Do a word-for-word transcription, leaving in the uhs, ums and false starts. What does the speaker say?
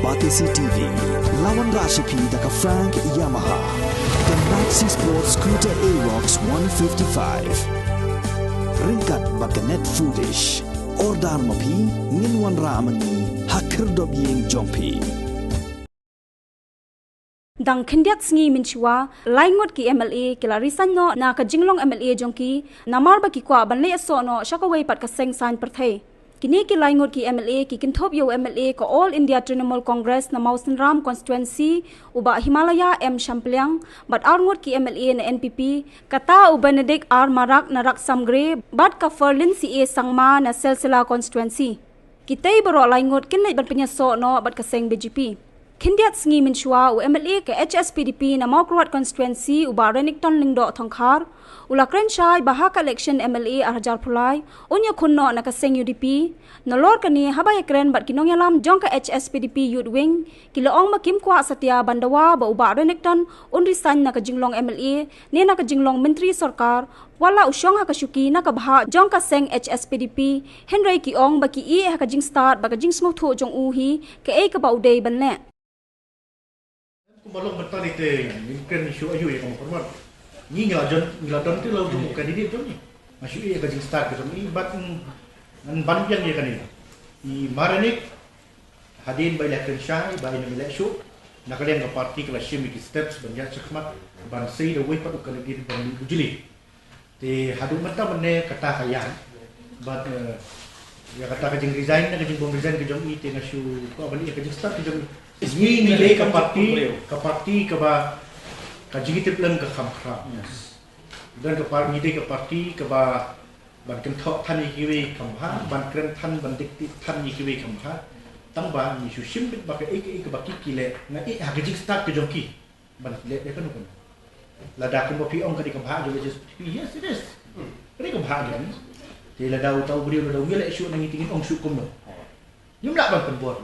Batesi T V, la wanrah sha phi da ka Frank Yamaha, ka Maxi Sport Scooter Aerox one fifty-five. Ryngkat bad ka Net Foodish. Order ma phi, ngin wanrah ma ngi ha khyrdop ïing jong phi. Dang khyndiat sngi mynshuwa, lai ngut ki M L A ki la resign noh na ka jinglong M L A jong ki, namar ba ki kwah ban leit soh noh sha kawei pat ka seng saiñ pyrthei. Kine ki lai ngut ki M L A ki kynthup ïa u M L A ka All India Trinamool Congress na Mawsynram Constituency, u Bah Himalaya M Shampliang, bad ar ngut ki M L A na N P P, kata u Benedict R Marak na Raksam Gre, bad ka Ferlin C A Sangma na Silsila Constituency. Kitei baroh lai ngut kin leit ban pynïasoh noh bad ka seng B J P. Khyndiat sngi mynshuwa, u M L A ka H S P D P na Mawkyrwat Constituency, u Bah Renikton Lyngdoh Thongkhar, u la kren shai ba ha ka election M L A ar hajar arphew lai, un ïakhun noh na ka seng U D P. Nalor kane, haba ïakren bad ki nongïalam jong ka H S P D P Youth Wing, ki la ong ba kim kwah satia ban dawa ba u Bah Renikton un resign na ka jinglong M L A ne na ka jinglong Myntri Sorkar, wat la u shong ha ka shuki na ka bhah jong ka seng H S P D P, hynrei ki ong ba ki ïeh ha ka jingstad bad ka jingsngewthuh jong u hi, kaei kaba u dei ban leh. Kumba long mynta te ngin kren shuh aïu ïa ka Mawkyrwat. Ngi ngi la jon, ngi la don te la u jong u candidate jong ngi. Nga shu ïeh ïa ka jingstad ka jong i, bad, mm, ngan ban biang ïa kane. I Maranik, hadien ba i la kren shai ba i nang ïaleh shuh, na ka liang ka party ka la shim ïa ki steps ban ïaid shakhmat, ban sei da uwei pat u candidate ban mih bujli. Te haduh mynta mynne kata ka ïaid. Bad, eh, ïa kata ka jingresign, na ka jingbym resign ka jong i, te nga shu kwah ban ïa ka jingstad ka jong i. Ngi ngi dei ka party, ka party kaba ka jingïatiplem ka kham khraw. Don ka par-, ngi dei ka party kaba ban kynthoh than ïa kiwei kham bha, ban kren than, ban dictate than ïa kiwei kham bha. Tang ba ngi shu shim beit ba kaei kaei kaba ki ki leh, nga ïeh ha ka jingstad ka jong ki ban leh ïa kano kano. Lada kumba phi ong ka dei ka bhah jong H S P D P, yes, it is. Ka dei ka bhah jong ngi. Te lada uta u briew, lada um ïaleh shuh na ngi, te ngin ong shuh kumno? Ngim lah ban pynbor.